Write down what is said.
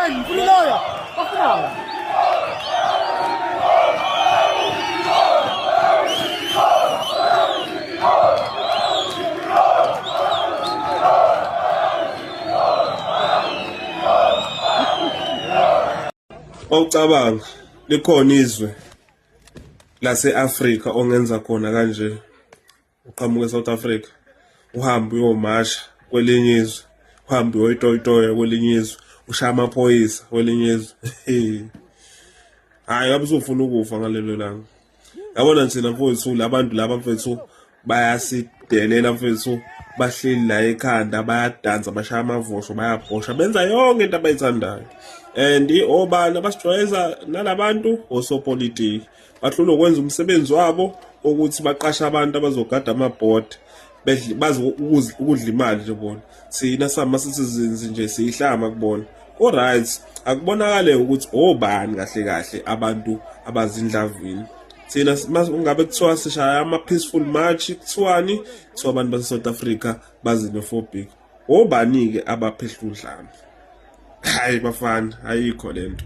Bafunani? Ngifuna uloya. Bafunani? Mawucabanga likhona izwe lase-Afrika ongenza khona kanje uqhamuke eSouth Africa uhambe uyomasha kwelinye izwe uhambe uyoyitoyitoya kwelinye izwe ushaya amaphoyisa kwelinye izwe. Hhayi, ngabe usufuna ukufa ngalelo langa. Yabona thina mfowethu, labantu laba mfethu bayasidelela mfethu, bahleli la ekhanda bayadansa, bashaya amavosho, bayabhosha, benza yonke into abayithandayo. And obani abasijwayeza nalabantu? Osopolitiki. Bahlulwa ukwenza umsebenzi wabo ukuthi baqashe abantu abazogada amabhodi, bazi ukudla imali nje bona. Thina sama citizens nje siyihlama kubona. Ko-right, akubonakale ukuthi obani kahle kahle abantu abazindlavini. Thina ungabe kuthiwa sishaya ama-peaceful march, kuthiwani? Kuthiwa abantu base-South Africa bazinophobic. Obani-ke abaphehla udlame? Hhayi bafana, ayikho lento.